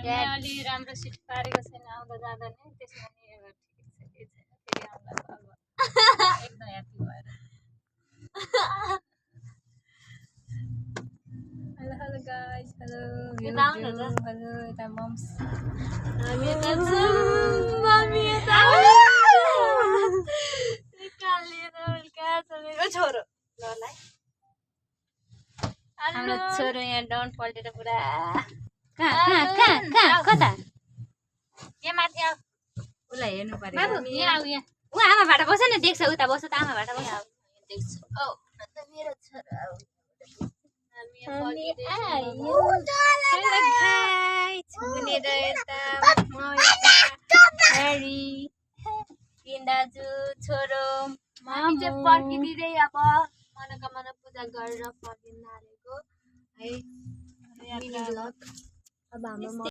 अलि राम्रो सिट पारेको छैन आउँदा जाँदा नि त्यसमा नि ठिक छ के छैन फेरि आउँदा अब एकदम ह्याप्पी भएर हेलो गाइस हेलो हेलो यता मम्स हामी यता छौँ मम्मी यता निकालेर उल्का छ मेरो छोरो ललाई हाम्रो छोरो यहाँ डाउन पल्टेर पुरा कहाँ कता यहाँ माथि आऊ उसलाई हेर्नु पर्यो बाबु यहाँ आऊ यहाँ ऊ आमाबाट बस न देख्छ उता बस त आमाबाट बस देख्छ औ अन्त मेरो छोरो हामी आयो गाइस बुनेर यता म हेरी दाजु छोरो हामी चाहिँ पर्खिदिँदै अब मनोकामना पूजा गरेर फर्किन लागेको है अब हाम्रो